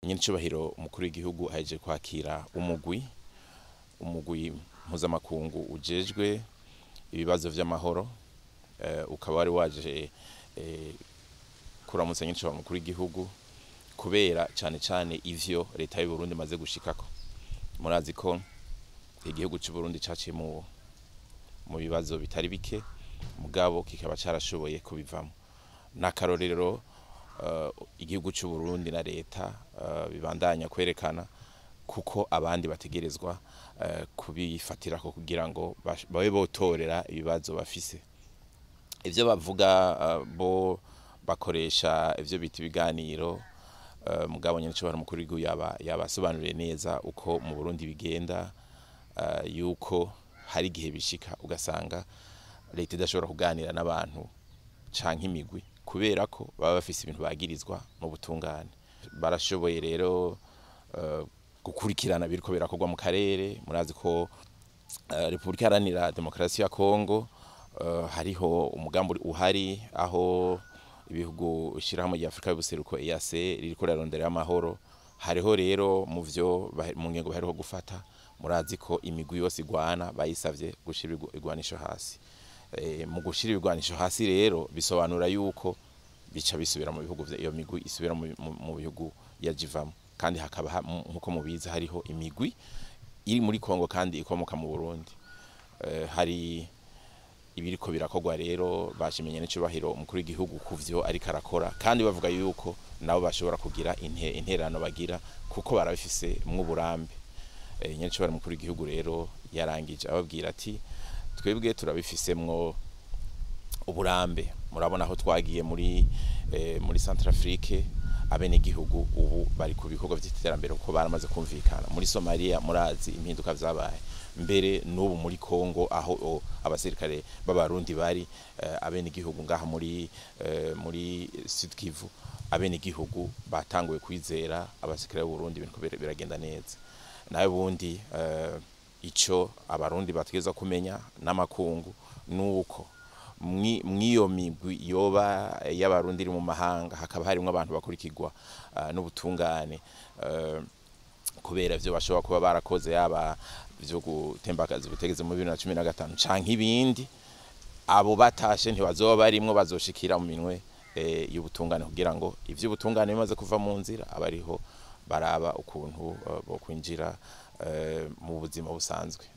Nyenicubahiro umukuru w'igihugu ahejeje kwakira umugwi mpuzamakungu ujejwe ibibazo vy'amahoro, ukaba wari waje kuramutsa nyenicubahiro umukuru w'igihugu kubera cane cane ivyo leta y'u Burundi imaze gushikako. Murazi ko igihugu c'u Burundi caciye mu bibazo bitari bike, mugabo kikaba carashoboye kubivamo. N'akarorero igihugu c'u Burundi na leta bibandanya kwerekana, kuko abandi bategerezwa kubifatirako kugira ngo babe botorera ibibazo bafise. Ivyo bavuga, bo bakoresha ivyo bita ibiganiro, mugabo nyenicubahiro umukuru w'igihugu yabasobanuriye neza uko mu Burundi bigenda, yuko hari igihe bishika ugasanga leta idashobora kuganira n'abantu canke imigwi kubera ko baba bafise ibintu bagirizwa mu butungane. Barashoboye rero gukurikirana biriko birakorwa mu karere. Murazi ko Repubulika Iharanira Demokarasi ya Kongo hariho umugambi uhari aho ibihugu ishirahamwe rya Afrika y'ubuseruko EAC ririko rirarondera amahoro. Hariho rero mu vyo mu ngingo baheruka gufata, murazi ko imigwi yose igwana bayisavye gushira igwanisho hasi. Mu gushira ibigwanisho hasi rero bisobanura yuko bica bisubira mu bihugu, iyo migwi isubira mu bihugu yajivamo, kandi hakaba, nkuko mubizi, hariho imigwi iri muri Kongo kandi ikomoka mu Burundi. Hari ibiriko birakorwa rero, bashimenye n'icubahiro umukuru w'igihugu kuvyo ariko arakora, kandi bavuga yuko nabo bashobora kugira intererano bagira kuko barabifise mw'uburambe. Nyenicubahiro umukuru w'igihugu rero yarangije ababwira ati: "Twebwe turabifisemwo uburambe. Murabona aho twagiye muri Centrafrique, abenegihugu ubu bari ku bikorwa vy'iterambere kuko baramaze kumvikana. Muri Somalia murazi impinduka vyabaye. Mbere n'ubu muri Kongo aho abasirikare b'Abarundi bari, abenegihugu ngaha muri Sud Kivu, abenegihugu batanguye kwizera abasirikare b'u Burundi, ibintu biragenda neza." Nayo bundi ico Abarundi bategeza kumenya n'amakungu nuko mw'iyo migwi yoba y'Abarundi iri mu mahanga hakaba harimwo abantu bakurikirwa n'ubutungane kubera ivyo bashobora kuba barakoze, yaba ivyo gutembagaza ubutegetsi mu 2015 canke ibindi, abo batashe ntibazoba barimwo, bazoshikira mu minwe y'ubutungane, kugira ngo ivy'ubutungane bimaze kuva mu nzira abariho baraba ukuntu bokwinjira mu buzima busanzwe.